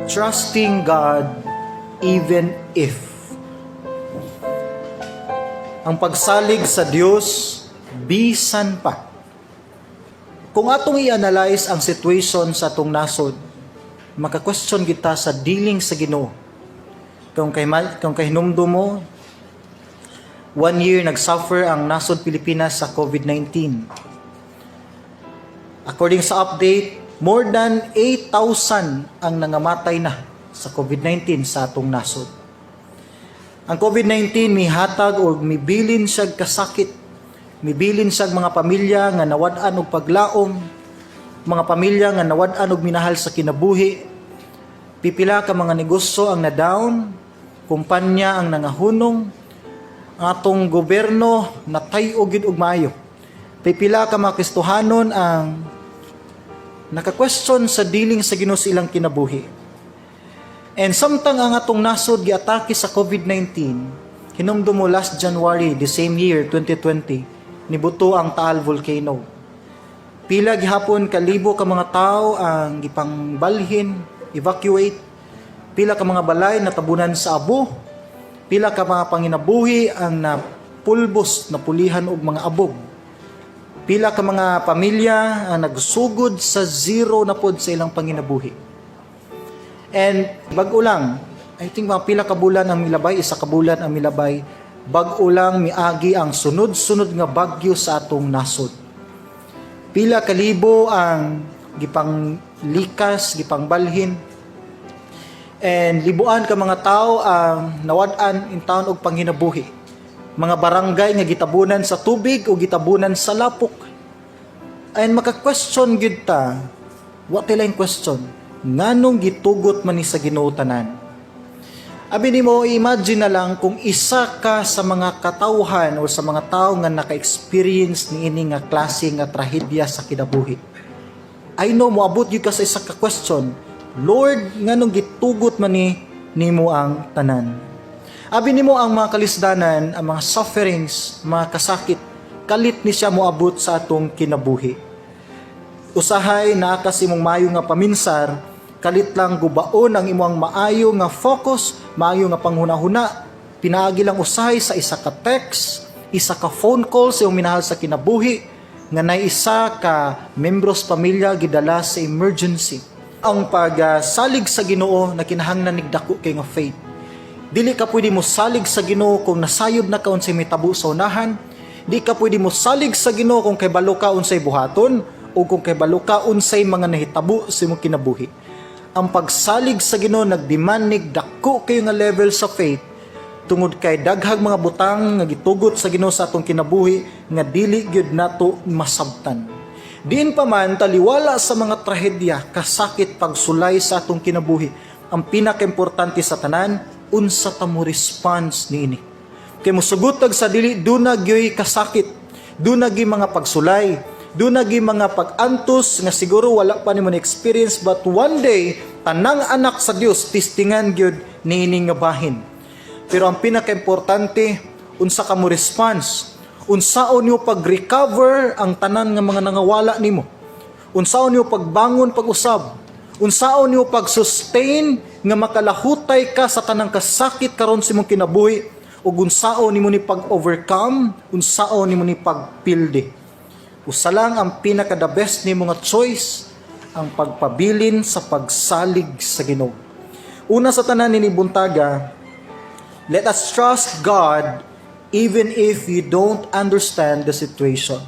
Trusting God even if. Ang pagsalig sa Dios bisan pa. Kung atong i-analyze ang situation sa atong nasod, maka-question kita sa dealing sa Ginoo. Kung kahinumdum mo, one year nag-suffer ang nasod Pilipinas sa COVID-19. According sa update, more than 8,000 ang nangamatay na sa COVID-19 sa atong nasod. Ang COVID-19 mihatag o mibilin siya kasakit. Mibilin siya mga pamilya nga nawad-an og paglaom, mga pamilya nga nawad-an og minahal sa kinabuhi. Pipila ka mga negosyo ang na-down, kumpanya ang nangahunong, ang atong gobyerno natay-o gyud og maayo. Pipila ka mga Kristohanon ang naka-question sa dealing sa Ginoo sa ilang kinabuhi. And samtang ang atong nasod giatake sa COVID-19, hinumdum mo, last January, the same year, 2020, nibuto ang Taal Volcano. Pila gihapon kalibo ka mga tao ang gipangbalhin, evacuate. Pila ka mga balay natabunan sa abo. Pila ka mga panginabuhi ang napulbos, napulihan og mga abog. Pila ka mga pamilya ang nagsugod sa zero na pod sa ilang panginabuhi. And bag-o lang, I think mga pila ka bulan ang milabay, 1 ka bulan ang milabay, bag-o lang miagi ang sunod-sunod nga bagyo sa atong nasod. Pila kalibo ang gipang likas, gipangbalhin, and libuan ka mga tao ang nawad-an in town og panginabuhi. Mga barangay nga gitabunan sa tubig o gitabunan sa lapok. And maka-question gyud ta, wa tay laing question, nganong gitugot man ni sa Ginoo tanan? Abi nimo, imagine na lang kung isa ka sa mga katawhan o sa mga tao nga naka-experience niini nga klase nga trahedya sa kinabuhi. I know moabot gyud ka sa isa ka question, "Lord, nganong gitugot man ni nimo ang tanan?" Abi nimo, ang mga kalisdanan, ang mga sufferings, mga kasakit, kalit ni siya moabot sa atong kinabuhi. Usahay naa ka sa imong maayo nga paminsar, kalit lang gubaon ang imong maayo nga focus, maayo nga panghunahuna, pinaagi lang usahay sa isa ka text, isa ka phone call sa imong minahal sa kinabuhi, nga nay isa ka membros pamilya gidala sa emergency. Ang pagsalig sa Ginoo na kinahanglan nig dako kay nga faith. Dili ka pwede mo salig sa Ginoo kung nasayod na ka unsay mitabo sa unahan. Di ka pwede mo salig sa Ginoo kung kay balo ka unsay buhaton o kung kay balo ka unsay mga nahitabo sa imong kinabuhi. Ang pagsalig sa Ginoo nagdemand nig dako kayo nga level sa faith tungod kay daghang mga butang nga gitugot sa Ginoo sa atong kinabuhi nga dili gyud nato masabtan. Diin pa man, taliwala sa mga trahedya, kasakit, pagsulay sa atong kinabuhi, ang pinakaimportante sa tanan, unsa ta mo response niini. Kay mosugot tag sa dili duna gyoy kasakit, duna gyud mga pagsulay, duna gyud mga pag-antos nga siguro wala pa nimo na experience, but one day tanang anak sa Dios testingan gyud niini nga bahin. Pero ang pinakaimportante, unsa ka mo response? Unsaon nimo pag-recover ang tanan nga mga nangawala nimo? Unsaon nimo pagbangon pag-usab? Unsaon nimo pag-sustain nga makalahutay ka sa tanang kasakit karon sa imong kinabuhi? Ug unsaon nimo ni pag-overcome? Unsaon nimo ni pagpildi? Usa lang ang pinaka the best nimo nga choice, ang pagpabilin sa pagsalig sa Ginoo. Una sa tanan nini buntaga, let us trust God even if you don't understand the situation.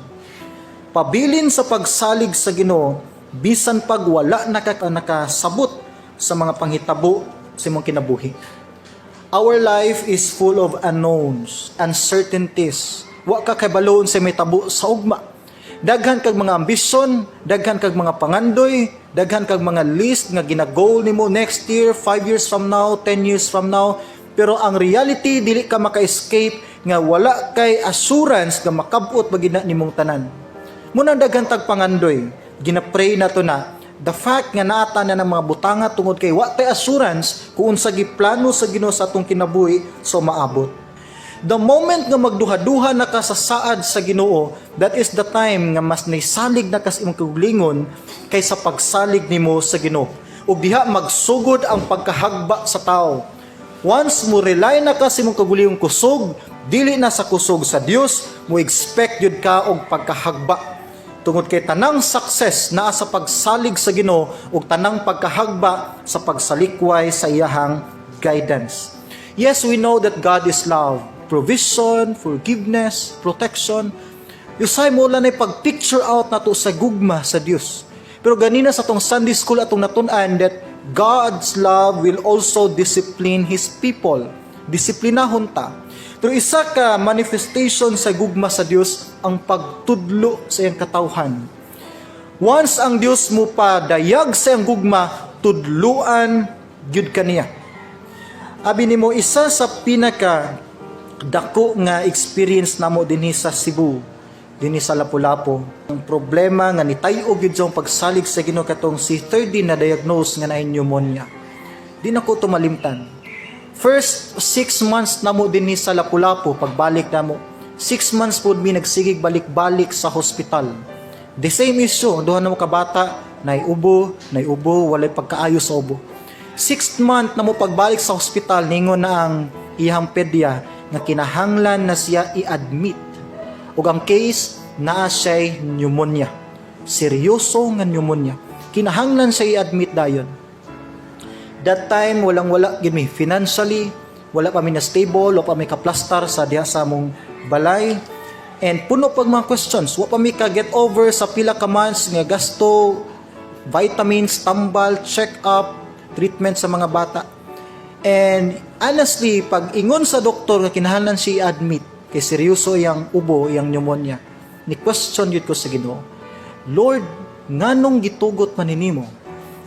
Pabilin sa pagsalig sa Ginoo bisan pag wala nakasabot sa mga panghitabo sa imong kinabuhi. Our life is full of unknowns, uncertainties. Wa ka kabalo sa mahitabo sa ugma. Daghan kag mga ambisyon, daghan kag mga pangandoy, daghan kag mga list nga gina-goal nimo next year, 5 years from now, 10 years from now. Pero ang reality, dili ka maka-escape nga wala kay assurance nga makabot ba gid na nimong tanan. Muna daghan tag pangandoy, gina-pray nato na the fact nga naata na ng mga butanga tungod kay wa tay assurance kung unsa giplano sa Ginoo sa atong kinabuhi so maabot. The moment nga magduha-duha na ka sa saad sa Ginoo, that is the time nga mas nisalig na ka sa imong kaugalingon kaysa pagsalig nimo sa Ginoo. Ug diha magsugod ang pagkahagba sa tao. Once mo rely na ka sa imong kaugalingong kusog, dili na sa kusog sa Dios, mo expect jud ka og pagkahagba. Tungod kay tanang success naa sa pagsalig sa Ginoo ug tanang pagkahagba sa pagsalikway sa iyahang guidance. Yes, we know that God is love, provision, forgiveness, protection. Usahay mo lang na pag-picture out nato sa gugma sa Dios. Pero ganina sa atong Sunday school atong natun-an that God's love will also discipline His people. Disiplinahon ta. Pero isa ka manifestation sa gugma sa Dios ang pagtudlo sa iyang katawhan. Once ang Dios mo pa dayag sa iyang gugma, tudluan gyud kaniya. Abi nimo, isa sa pinaka dako nga experience namo dinhi sa Cebu, dinhi sa Lapu-Lapu. Ang problema nga nitay-og gyud sa pagsalig sa Ginoo katong si 30 na diagnose nga naay pneumonia. Di na ko to malimtan. First 6 months namo dinhi sa Lapu-Lapu, pagbalik namo, 6 months pud mi nagsigig balik-balik sa hospital. The same issue, duha namo ka bata, nay ubo, nay ubo, walay pagkaayo sa ubo. Sixth month na mo pagbalik sa hospital, ningon na ang iyang pedya nga kinahanglan na siya i-admit. Ug ang case, naa siya'y pneumonia. Seryoso nga pneumonia. Kinahanglan siya i-admit dayon. That time, walang wala gid mi financially, wala pa mi na stable, wala pa mi ka-plastar sa diha sa among balay. And puno pag mga questions, wa pa mi ka get over sa pila ka months nga gasto, vitamins, tambal, check up, treatment sa mga bata. And honestly, pag ingon sa doktor nga kinahanglan siya i-admit kay seryoso iyang ubo, iyang pneumonia, ni question yun ko sa Ginoo. "Lord, nganong gitugot man nimo?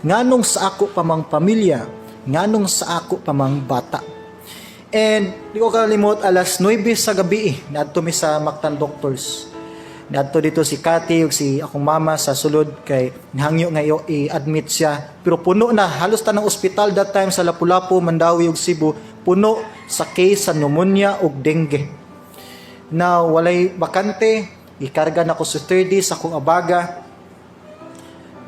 Nganong sa ako pa mang pamilya? Nganong sa ako pa mang bata?" And di ko kalimot, alas 9 sa gabi eh, naadto mi sa Mactan Doctors. Naadto dito si Kati ug si akong mama sa sulod kay nihangyo nga i-admit siya. Pero puno na halos tanang ospital that time sa Lapu-Lapu, Mandaue ug Cebu, puno sa case sa pneumonia ug dengue. Now, walay bakante, ikarga na ko sa 30 sa akong abaga.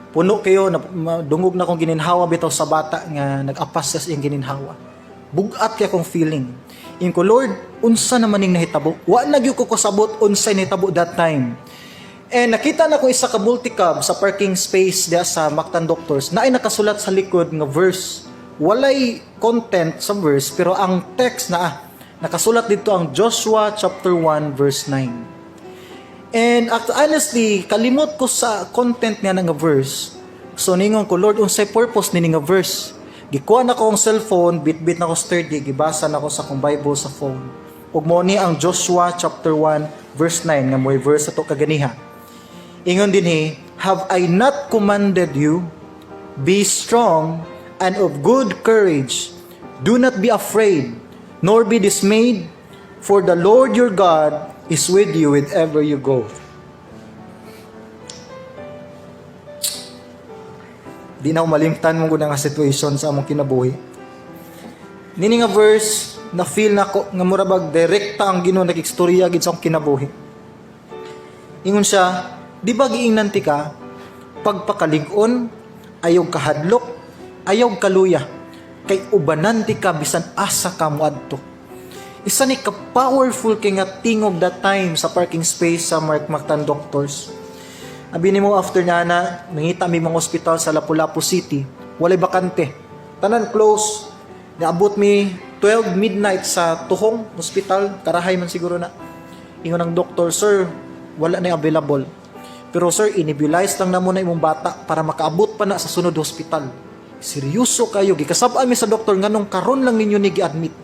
Puno kayo, na, dungog na akong gininhawa bitaw sa bata nga nag-apas sa iyang gininhawa. Bugat kay akong feeling. Ingon ko, "Lord, unsa naman ning nahitabo?" Wa na gyud ko kasabot unsay nahitabo that time. And nakita na ko isa ka multicab sa parking space diya sa Mactan Doctors na ay nakasulat sa likod nga verse. Walay content sa verse, pero ang text na nakasulat dito ang Joshua chapter 1 verse 9. And honestly, kalimot ko sa content niya nga verse. So ningon ko, "Lord, unsay purpose nini nga verse?" Gikuha na ko ang cellphone, bit-bit na ko sturdy, gibasa na ko sa akong Bible sa phone. Ug mo ni ang Joshua chapter 1 verse 9 nga mo'y verse ato kaganiha. Ingon dinhi, "Have I not commanded you? Be strong and of good courage. Do not be afraid, nor be dismayed, for the Lord your God is with you wherever you go." Di na ako malimtan mo nga situation sa among kinabuhi. Nini nga verse, na feel na ko nga mura bag direkta ang Ginoo nag-istorya gid sa akong kinabuhi. Ingon siya, "Di ba giingnan ti ka, pagpakalig-on, ayaw kahadlok, ayaw kaluya, kay ubanan ti ka bisan asa ka moadto." Isa ni ka powerful kay nga tingog that time sa parking space sa Mark Mactan Doctors. Abi nimo, after na na, nangita mi mga ospital sa Lapu-Lapu City, walay bakante. Tanan close. Naabot mi 12 midnight sa Tuhong Hospital, karahay man siguro na. Ingon ang doktor, "Sir, wala na available. Pero sir, inebulize lang namo na imong bata para makaabot pa na sa sunod hospital." Seryoso kayo, gikasab-an mi sa doktor nganong karon lang ninyo ni gi-admit.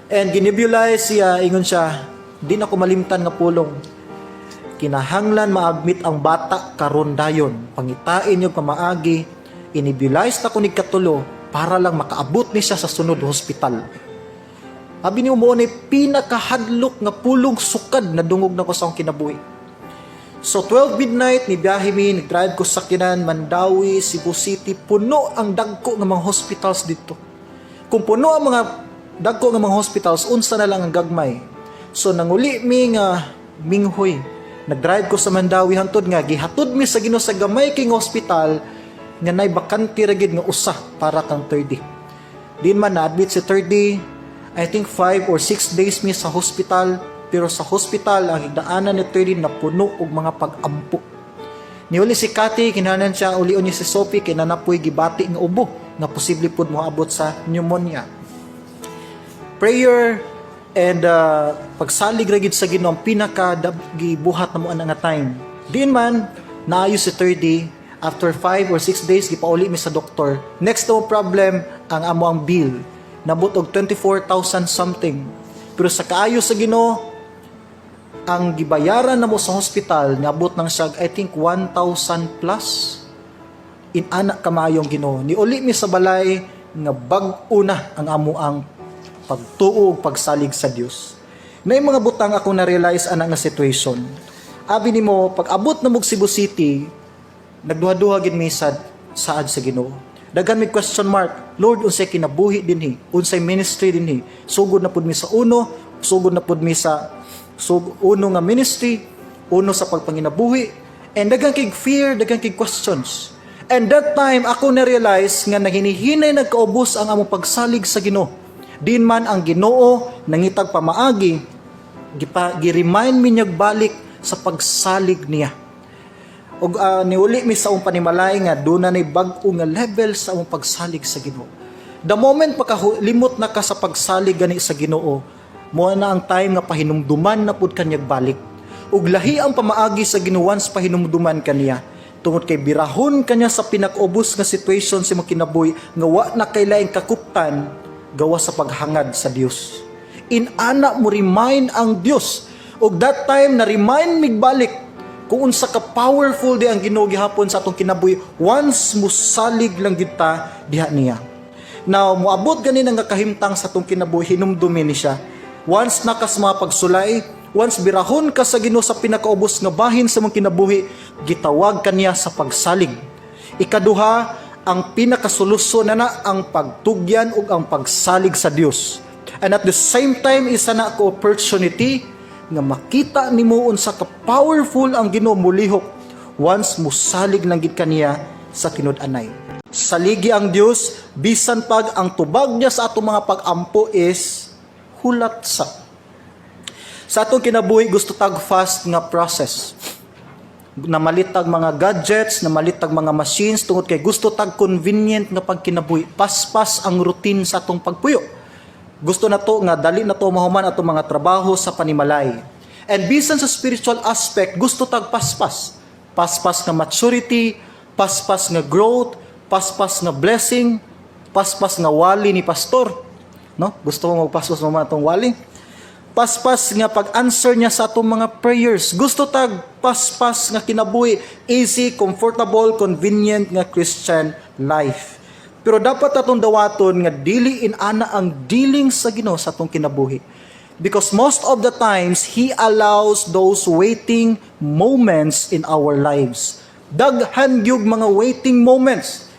And ginebulize siya, ingon siya, di na ko malimtan nga pulong. "Kinahanglan ma-admit ang bata karon dayon. Pangitain yung pamaagi." Inebulize na ko ni katulo para lang makaabot ni siya sa sunod hospital. Abi ni mo ni pinakahadlok nga pulong sukad na dungog na ko sa akong kinabuhi. So 12 midnight ni biyahe mi, nag-drive ko sa sakyanan, Mandaue, Cebu City, puno ang dagko nga mga hospitals dito. Kung puno ang mga dagko nga mga hospitals, unsa na lang ang gagmay? So nanguli mi nga minghoy. Nag-drive ko sa Mandaue hantod nga gihatod mi sa Ginoo sa gamay king hospital nga nay bakante ra gid nga usa para kang 30. Din man na-admit si 30, I think 5 or 6 days mi sa hospital, pero sa hospital ang higdaanan ni 30 na puno og mga pag-ampo. Niuli si Kati, kinahanglan siya ulion niya si Sophie kay nanapoy gibati nga ubo nga posible pud moabot sa pneumonia. Prayer and pagsalig ra gid sa Ginoo ang pinaka gibuhat namo ana nga time. Diin man naayo si 30 after 5 or 6 days, gipauli mi sa doktor. Next to problem ang amo ang bill. Nabot og 24,000 something. Pero sa kaayo sa Ginoo, ang gibayaran namo sa hospital niabot nang siya, I think, 1,000 plus. Inana kamayong Ginoo. Niuli mi sa balay nga bag-o na ang amo ang pagtuo ug pagsalig sa Dios. May mga butang akong na-realize ana nga situation. Abi nimo, pag abot na mog Cebu City, nagduha-duha gid mi sa saad sa Ginoo. Daghan may question mark. Lord, unsay kinabuhi dinhi? Unsay ministry dinhi? Sugod na pud mi sa uno, sugod na pud mi sa uno nga ministry, uno sa pagpanginabuhi, and daghan kay fear, daghan kay questions. And that time ako na-realize nga naginihinay nagkaubos ang among pagsalig sa Ginoo. Din man ang Ginoo nangitag pamaagi, gipa gi-remind mi niya balik sa pagsalig niya. Og niuli mi sa among panimalay nga duna nay bag-o nga level sa among pagsalig sa Ginoo. The moment pagkalimot na ka sa pagsalig gani sa Ginoo, mo na ang time nga pahinumduman na pud kanyag balik. Ug lahi ang pamaagi sa Ginoo once pahinumduman kaniya. Tungod kay birahon kanya sa pinakaubos nga situation sa imong kinabuhi nga wa na kay laing kakuptan gawas sa paghangad sa Dios. Inana mo remind ang Dios. Ug that time na remind mig balik kung unsa ka powerful di ang Ginoo gihapon sa atong kinabuhi once musalig lang gid ta diha niya. Now, moabot gani nga kahimtang sa atong kinabuhi, hinumdumi ni siya. Once na kas mga pagsulay, once birahon ka sa Ginoo sa pinakaubos nga bahin sa imong kinabuhi, gitawag ka niya sa pagsalig. Ikaduha, ang pinakasolusyon na na ang pagtugyan ug ang pagsalig sa Dios. And at the same time, isa na ka opportunity nga makita nimo unsa ka powerful ang Ginoo mulihok once musalig lang gid kaniya sa tinud-anay. Saligi ang Dios bisan pag ang tubag niya sa atong mga pag-ampo is hulat sa. Sa atong kinabuhi, gusto tag fast nga process. Namalitag mga gadgets, namalitag mga machines tungod kay gusto tag convenient nga pagkinabuhi. Paspas ang routine sa atong pagpuyo. Gusto na to nga dali na to mahuman atong mga trabaho sa panimalay. And bisan sa spiritual aspect, gusto tag paspas. Paspas nga maturity, paspas nga growth, paspas nga blessing, paspas nga wali ni pastor. No? Gusto mo magpaspas mo atong wali? Paspas nga pag-answer niya sa atong mga prayers. Gusto tag paspas nga kinabuhi, easy, comfortable, convenient nga Christian life. Pero dapat atong dawaton nga dili inana ang dealing sa Ginoo sa atong kinabuhi. Because most of the times, He allows those waiting moments in our lives. Daghan gyud mga waiting moments.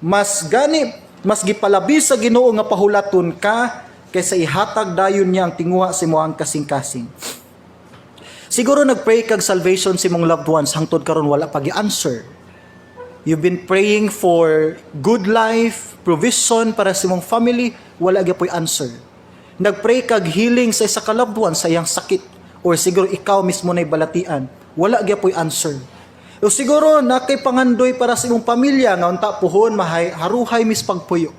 Mas gani, mas gipalabi sa Ginoo nga pahulaton ka kaysa ihatag dayon niya ang tinguha sa imong kasing-kasing. Siguro nagpray kag salvation sa imong loved ones, hangtod karon wala pa gi-answer. You've been praying for good life, provision para sa imong family, wala gyapoy answer. Nagpray kag healing sa isa ka loved one sa iyang sakit or siguro ikaw mismo nay balatian, wala gyapoy answer. O siguro nakay pangandoy para sa imong pamilya nga unta puhon mahay haruhay mis pagpuyo.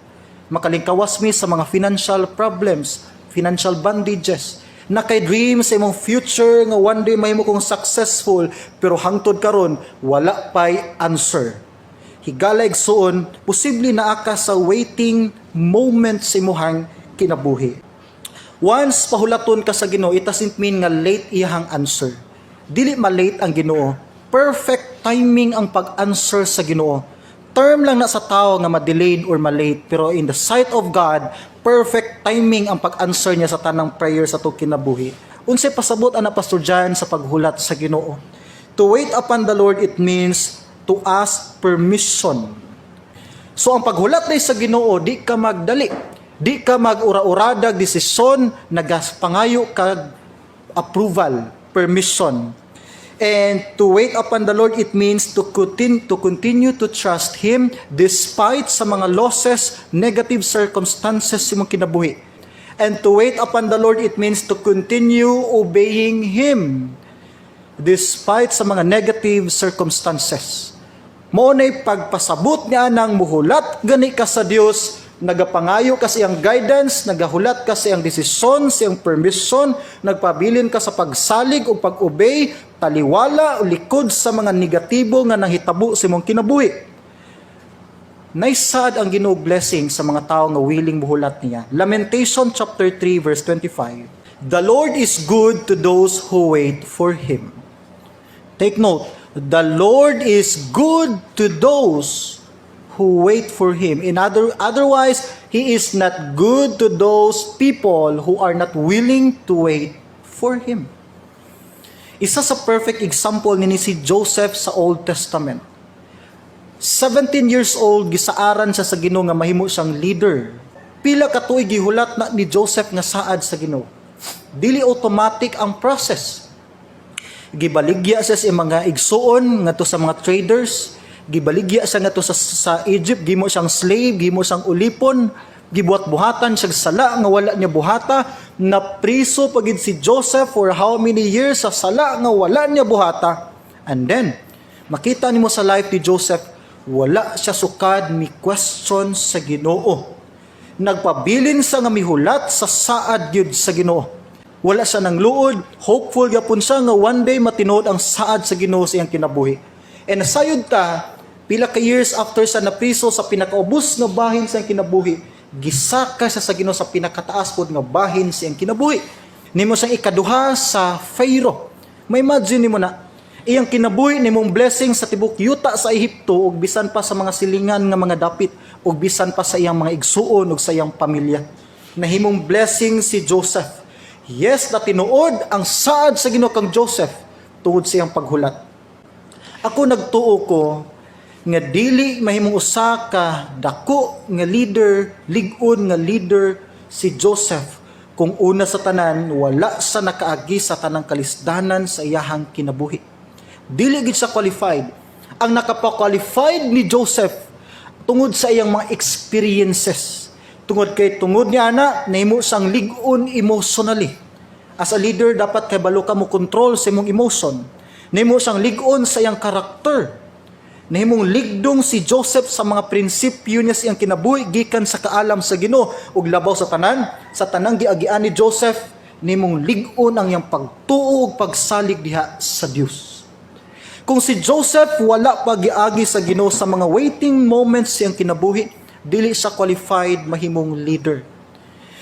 Makalingkawas mi sa mga financial problems, financial bandages. Nakay dream sa imong future nga one day mahimo kong successful, pero hangtod karon wala pay answer. Higala, igsuon, posible naa ka sa waiting moment sa imuhang kinabuhi. Once pahulaton ka sa Ginoo, it doesn't mean nga late iyahang answer. Dili ma-late ang Ginoo. Perfect timing ang pag-answer sa Ginoo. Term lang na sa tao nga ma-delayed or ma-late, pero in the sight of God, perfect timing ang pag-answer niya sa tanang prayer sa atong kinabuhi. Unsay pasabot ana, Pastor John, sa paghulat sa Ginoo? To wait upon the Lord, it means to ask permission. So ang paghulat na sa Ginoo, di ka magdali. Di ka mag-ura-uradag desisyon, nagaspangayo kag approval, permission. And to wait upon the Lord, it means to continue to trust Him despite sa mga losses, negative circumstances sa imong kinabuhi. And to wait upon the Lord, it means to continue obeying Him despite sa mga negative circumstances. Mao na'y pagpasabot niya ng muhulat gani ka sa Dios, nagapangayo ka sa iyang guidance, nagahulat ka sa iyang desisyon, sa iyang permission, nagpabilin ka sa pagsalig o pag-obey, taliwala o likod sa mga negatibo nga nanghitabo sa imong kinabuhi. Naisaad ang Ginoo blessing sa mga tao nga willing muhulat niya. Lamentation chapter 3 verse 25. "The Lord is good to those who wait for Him." Take note, the Lord is good to those who wait for Him. In other otherwise, He is not good to those people who are not willing to wait for Him. Isa sa perfect example ni si Joseph sa Old Testament. 17 years old, gisaaran siya sa Ginoo nga mahimo siyang leader. Pila ka tuig gihulat na ni Joseph nga saad sa Ginoo. Dili automatic ang process. Gibaligya siya sa mga igsuon ngadto sa mga traders, gibaligya siya ngadto sa Egypt, gihimo siyang slave, gihimo siyang ulipon, gibuhat-buhatan siya sala nga wala niya buhata, napriso pa gid si Joseph for how many years sa sala nga wala niya buhata. And then, makita nimo sa life ni Joseph, wala siya sukad mi question sa Ginoo. Nagpabilin siya nga mihulat sa saad gyud sa Ginoo. Wala siya nangluod, hopeful gyapon siya nga one day matinuod ang saad sa Ginoo sa iyang kinabuhi. And nasayod ta, pila ka years after sa napriso sa pinakaubos nga bahin sa iyang kinabuhi, gisaka siya sa Ginoo sa pinakataas pod nga bahin sa iyang kinabuhi. Nimo siyang ikaduha sa Pharaoh. Ma-imagine nimo na iyang kinabuhi nimong blessing sa tibok yuta sa Ehipto ug bisan pa sa mga silingan nga mga dapit ug bisan pa sa iyang mga igsuon ug sa iyang pamilya. Nahimong blessing si Joseph. Yes, na tinuod ang saad sa Ginoo kang Joseph tungod sa iyang paghulat. Ako, nagtuo ko nga dili mahimong usa ka dako nga leader, lig-on nga leader si Joseph kung una sa tanan wala sa nakaagi sa tanang kalisdanan sa iyahang kinabuhi. Dili gid siya qualified. Ang nakapa-qualified ni Joseph tungod sa iyang mga experiences. Tungod kay tungod niya na nahimo siyang lig-on emotionally. As a leader, dapat kay balo ka mo control sa imong emotion. Nahimo siyang lig-on sa iyang karakter. Nahimong ligdong si Joseph sa mga prinsipyo niya sa iyang kinabuhi gikan sa kaalam sa Ginoo. Ug labaw sa tanan, sa tanang giagian ni Joseph, nahimong lig-on ang iyang pagtuo ug pagsalig diha sa Dios. Kung si Joseph wala pa giagi sa Ginoo sa mga waiting moments sa iyang kinabuhi, dili siya qualified mahimong leader.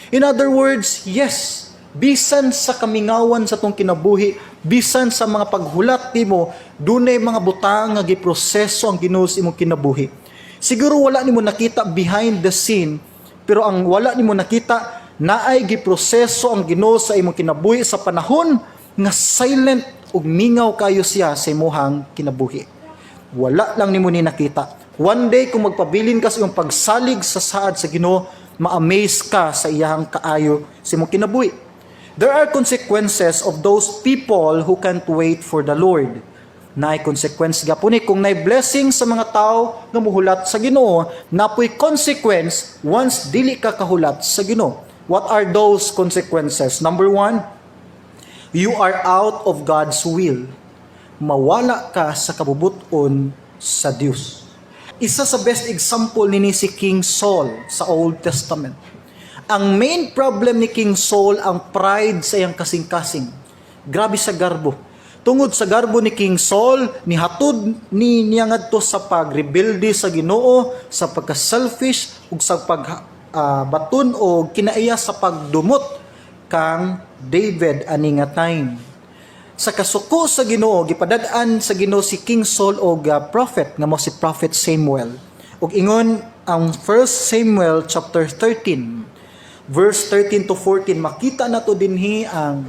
In other words, yes, bisan sa kamingawan sa atong kinabuhi, bisan sa mga paghulat nimo, dunay mga butang nga giproseso ang Ginoo sa imong kinabuhi. Siguro wala nimo nakita behind the scene, pero ang wala nimo nakita, naay giproseso ang Ginoo sa imong kinabuhi sa panahon nga silent ug mingaw kayo siya sa imuhang kinabuhi. Wala lang nimo ni nakita. One day, kung magpabilin ka sa iyong pagsalig sa saad sa Ginoo, ma-amaze ka sa iyang kaayo sa imong kinabuhi. There are consequences of those people who can't wait for the Lord. Naay consequence gapon ni kung naay blessing sa mga tao nga muhulat sa Ginoo, napoy consequence once dili ka kahulat sa Ginoo. What are those consequences? Number one, you are out of God's will. Mawala ka sa kabubuton sa Dios. Isa sa best example nini si King Saul sa Old Testament. Ang main problem ni King Saul, ang pride sa iyang kasing-kasing. Grabe sa garbo. Tungod sa garbo ni King Saul, nihatod ni niya ngadto sa pagrebelde sa Ginoo, sa pagka-selfish ug sa pag baton o kinaiya sa pagdumot kang David ani nga time. Sa kasuko sa Ginoo, gipadad-an sa Ginoo si King Saul og prophet nga mo si Prophet Samuel. Ug ingon ang 1 Samuel chapter 13 verse 13 to 14, makita nato dinhi ang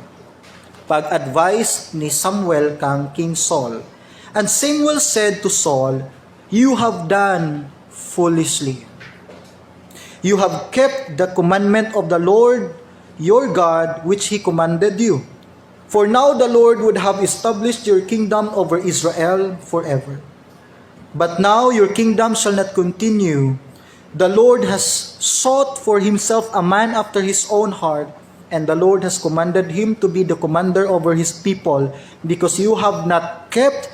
pag-advise ni Samuel kang King Saul. And Samuel said to Saul, "You have done foolishly. You have kept the commandment of the Lord your God which he commanded you. For now the Lord would have established your kingdom over Israel forever. But now your kingdom shall not continue. The Lord has sought for himself a man after his own heart, and the Lord has commanded him to be the commander over his people, because you have not kept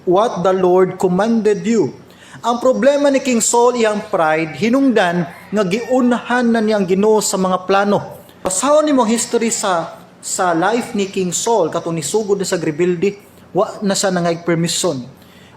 what the Lord commanded you." Ang problema ni King Saul, iyang pride, hinungdan nga giunhan na niya ang Ginoo sa mga plano. Basahon nimo ang history sa life ni King Saul katong nisugod na sa rebelde, wa na siya nangayog permission.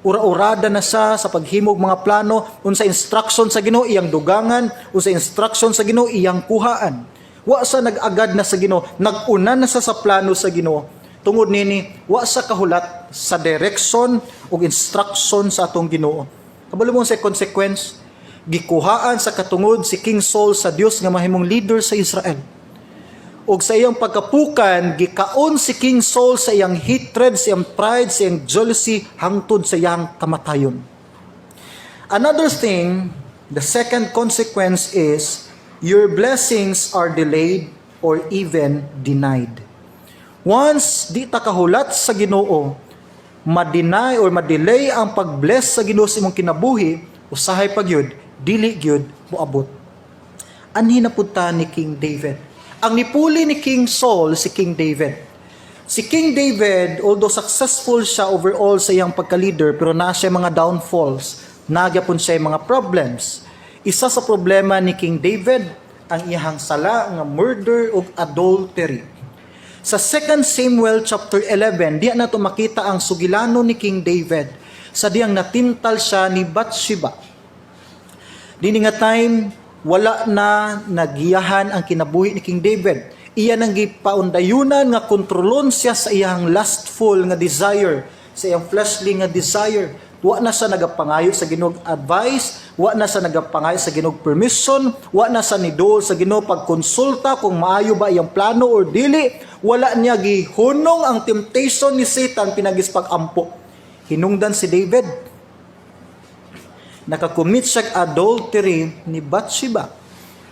Ura-urada na siya sa paghimog mga plano, unsa instruction sa Ginoo iyang dugangan, unsa instruction sa Ginoo iyang kuhaan. Wa sa nag-agad na sa Ginoo, nag-una na siya sa plano sa Ginoo. Tungod nini, wa sa kahulat sa direction ug instruction sa atong Ginoo. Kabalo mo sa consequence, gikuhaan sa katungod si King Saul sa Dios nga mahimong leader sa Israel. Ug sa iyang pagkapukan, gikaon si King Saul sa iyang hatred, sa iyang pride, sa iyang jealousy, hangtod sa iyang kamatayon. Another thing, the second consequence is your blessings are delayed or even denied. Once di ta kahulat sa Ginoo, ma-deny or ma-delay ang pag-bless sa Ginoo sa imong kinabuhi, usahay pa gyud, dili gyud moabot. Anhi na pud ta ni King David. Ang nipuli ni King Saul si King David. Si King David, although successful siya overall sa iyang pagka-leader, pero naa siya mga downfalls, naa gyapon siya mga problems. Isa sa problema ni King David, ang iyang sala nga murder ug adultery. Sa 2 Samuel chapter 11, diya nato makita ang sugilano ni King David sa diyang natintal siya ni Bathsheba. Dini nga time, wala na nagiyahan ang kinabuhi ni King David. Iya nang gipaundayunan nga kontrolon siya sa iyang lustful nga desire, sa iyang fleshly nga desire. Wa na siya nagapangayo sa Ginoo advice, wa na siya nagapangayo sa Ginoo permission, wa na siya niduol sa Ginoo pagkonsulta kung maayo ba iyang plano or dili. Wala niya gihunong ang temptation ni Satan pinaagi sa pag-ampo. Hinungdan si David, nakakommit siya adultery ni Bathsheba.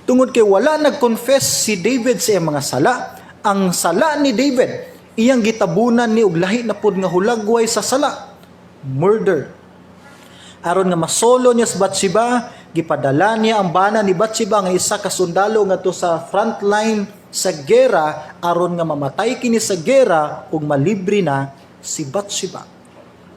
Tungod kay wala nag-confess si David sa iyang mga sala, ang sala ni David, iyang gitabunan ni og lahi na pod nga hulagway sa sala, murder. Aron nga masolo niya sa Bathsheba, gipadala niya ang bana ni Bathsheba nga isa ka sundalo ngadto sa front line sa gera aron nga mamatay kini sa gera ug malibre na si Bathsheba.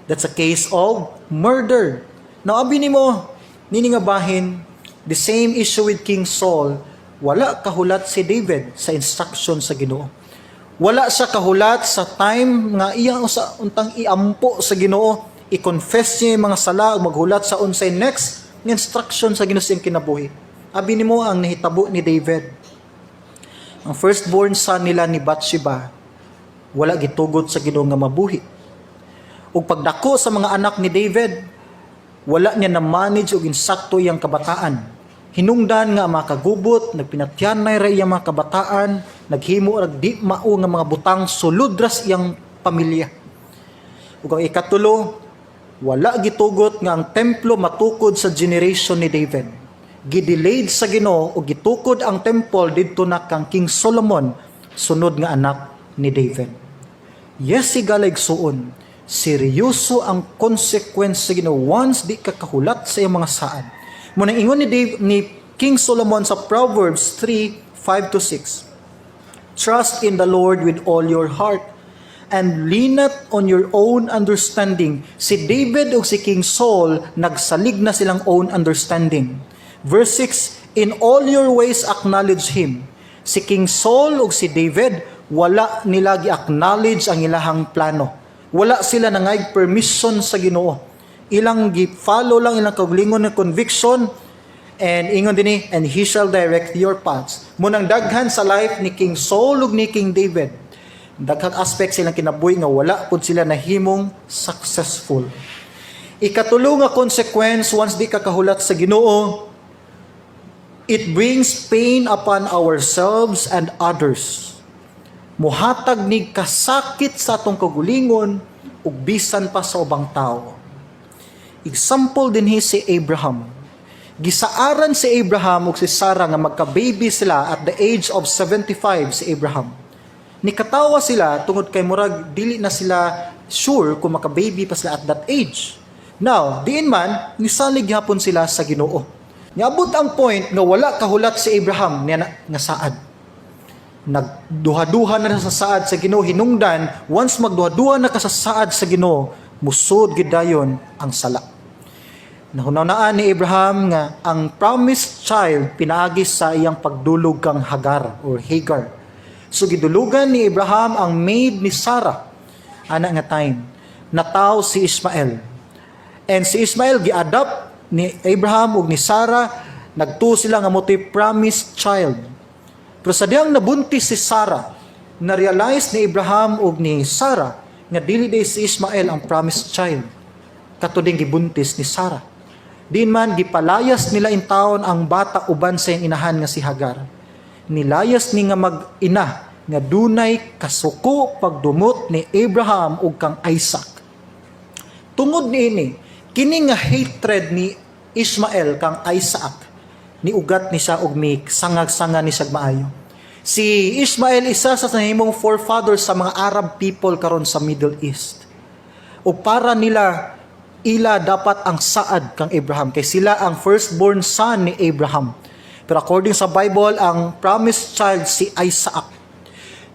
That's a case of murder. Now, abi nimo, nini nga bahin, the same issue with King Saul, wala kahulat si David sa instruction sa Ginoo. Wala siya kahulat sa time nga iya usa untang iampo sa Ginoo, i-confess niya yung mga sala ug maghulat sa unsay next nga instruction sa Ginoo sa iyang kinabuhi. Abi nimo ang nahitabo ni David. Ang firstborn son nila ni Bathsheba, wala gitugot sa Ginoo nga mabuhi. Ug pagdako sa mga anak ni David, wala niya na-manage og insakto iyang kabataan. Hinungdan nga ang mga kagubot, nagpinatyanay ra iyang mga kabataan, naghimo og di mao nga mga butang sulod ra sa iyang pamilya. Ug ang ikatulo, wala gitugot nga ang templo matukod sa generation ni David. Gidelayed sa Ginoo ug gitukod ang temple didto na kang King Solomon, sunod nga anak ni David. Yes, higala igsuon, seryoso ang consequence sa Ginoo once di ka kahulat sa iyang mga saad. Mao nang ingon ni King Solomon sa Proverbs 3:5 to 6, "Trust in the Lord with all your heart and lean not on your own understanding." Si David ug si King Saul, nagsalig na silang own understanding. Verse 6, "In all your ways acknowledge him." Si King Saul ug si David, wala nila gi-acknowledge ang ilahang plano. Wala sila nangayog permission sa Ginoo. Ilang gi-follow lang ilang kaugalingon ng conviction and ingon dinhi, "And he shall direct your paths." Mao nang daghan sa life ni King Saul ug ni King David, daghang aspect silang kinabuhi nga wala pud sila nahimong successful. Ikatulo nga consequence once di ka kahulat sa Ginoo, it brings pain upon ourselves and others. Muhatag ni kasakit sa atong kaugalingon ug bisan pa sa ubang tao. Example dinhi si Abraham. Gisaaran si Abraham ug si Sarah nga magka-baby sila at the age of 75 si Abraham. Nikatawa sila tungod kay murag dili na sila sure kung maka-baby pa sila at that age. Now, diin man, nisalig gihapon sila sa Ginoo. Niabot ang point nga wala kahulat si Abraham niya na, nga saad. Nagduha-duha na sa saad sa Ginoo hinungdan, once magduha-duha na ka sa saad sa Ginoo, musod gid dayon ang sala. Nahunahunaan ni Abraham nga ang promised child pinaagi sa iyang pagdulog kang Hagar or Hagar. So gidulugan ni Abraham ang maid ni Sarah ana nga time. Nataw si Ismael. And si Ismael gi-adopt ni Abraham ug ni Sarah, nagtuo sila nga mao to'y promised child. Pero sa dihang nabuntis si Sarah, na-realize ni Abraham ug ni Sarah nga dili diay si Ismael ang promised child. Kato ding gibuntis ni Sarah. Diin man gipalayas nila intawon ang bata uban sa iyang inahan nga si Hagar. Nilayas ni nga mag-ina nga dunay kasuko pagdumot ni Abraham ug kang Isaac. Tungod niini, kini nga hatred ni Ishmael kang Isaac, ni ugat ni siya og mi sangag-sanga ni siya maayo. Si Ishmael, isa sa nahimong forefathers sa mga Arab people karon sa Middle East. O para nila, ila dapat ang saad kang Abraham kay sila ang firstborn son ni Abraham. Pero according sa Bible, ang promised child si Isaac.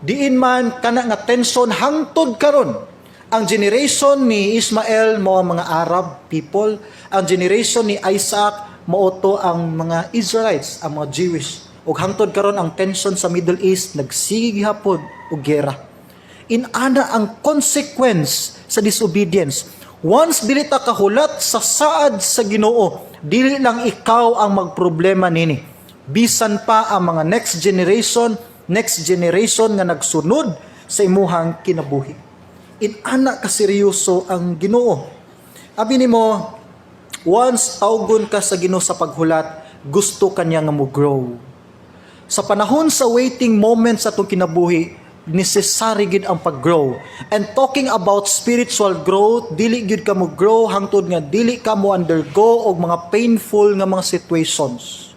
Diin man, kana nga tension hangtod karon. Ang generation ni Ismael mao ang mga Arab people, ang generation ni Isaac mao to ang mga Israelites, ang mga Jewish. Ug hangtod karon ang tension sa Middle East nagsige gihapon og gera. Inana ang consequence sa disobedience. Once dili ta kahulat sa saad sa Ginoo, dili lang ikaw ang magproblema nini. Bisan pa ang mga next generation nga nagsunod sa imuhang kinabuhi. Inana ka seryoso ang Ginoo. Abi nimo, once tawgon ka sa Ginoo sa paghulat, gusto kanya nga mo grow. Sa panahon sa waiting moments sa atong kinabuhi, necessary gid ang pag-grow. And talking about spiritual growth, dili gyud ka mo grow hangtod nga dili ka mo undergo og mga painful nga mga situations.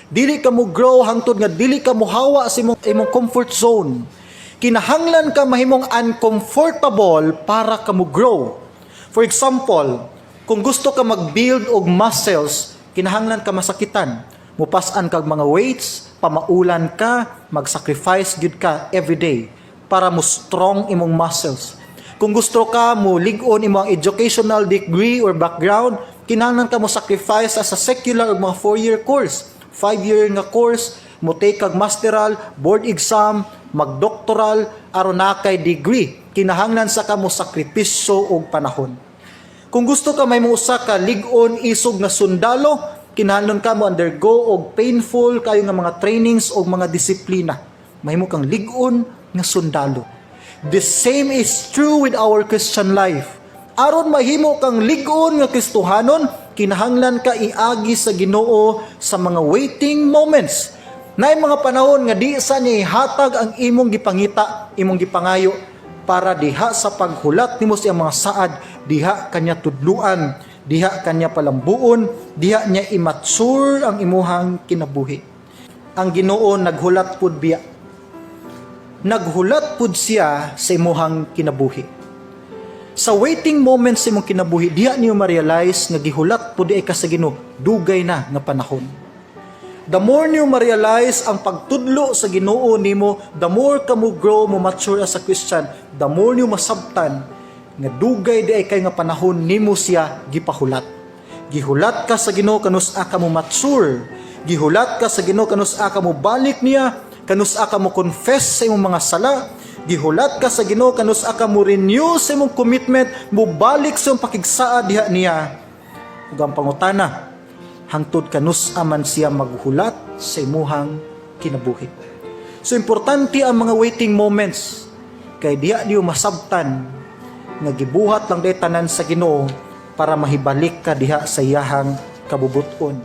Dili ka mo grow hangtod nga dili ka mo hawa sa imong comfort zone. Kinahanglan ka mahimong uncomfortable para ka mo grow. For example, kung gusto ka mag-build og muscles, kinahanglan ka masakitan. Mupas-an kag mga weights, pamaulan ka, mag-sacrifice gyud ka every day para mo strong imong muscles. Kung gusto ka mo lig-on imong educational degree or background, kinahanglan ka mo sacrifice as a secular og mga 4-year course, 5-year nga course, mo take kag masteral, board exam, magdoktoral aron na kay degree. Kinahanglan sa ka mo sakripisyo og panahon. Kung gusto ka may usa ka lig-on isog nga sundalo, kinahanglan ka mo undergo og painful kayo nga mga trainings og mga disiplina. Mahimo kang lig-on nga sundalo. The same is true with our Christian life. Aron mahimo kang lig-on nga Kristohanon, kinahanglan ka iagi sa Ginoo sa mga waiting moments. Naay mga panahon nga di sa niya ihatag ang imong gipangita, imong gipangayo, para diha sa paghulat nimo sa iyang mga saad, diha kanya tudluan, diha kanya palambuon, diha niya i-mature ang imuhang kinabuhi. Ang Ginoo naghulat pud biya. Naghulat pud siya sa imuhang kinabuhi. Sa waiting moments sa imong kinabuhi, diha niyo ma-realize nga gihulat pud diay ka sa Ginoo dugay na nga panahon. The more niyo ma-realize ang pagtudlo sa Ginoo nimo, the more ka mo grow, mo mature as a Christian, the more niyo masabtan nga dugay diay kay nga panahon nimo siya gipahulat. Gihulat ka sa Ginoo kanus-a ka mo mature. Gihulat ka sa Ginoo kanus-a ka mo balik niya, kanus-a ka mo confess sa imong mga sala. Gihulat ka sa Ginoo kanus-a ka mo renew sa imong commitment, mo balik sa imong pakigsaa diha niya. Ug ang pangutana, hangtod kanus-a man siya maghulat sa imuhang kinabuhi? So importante ang mga waiting moments kay diha niyo masabtan nga gibuhat lang day tanan sa Ginoo para mahibalik ka diha sa iyahang kabubuton.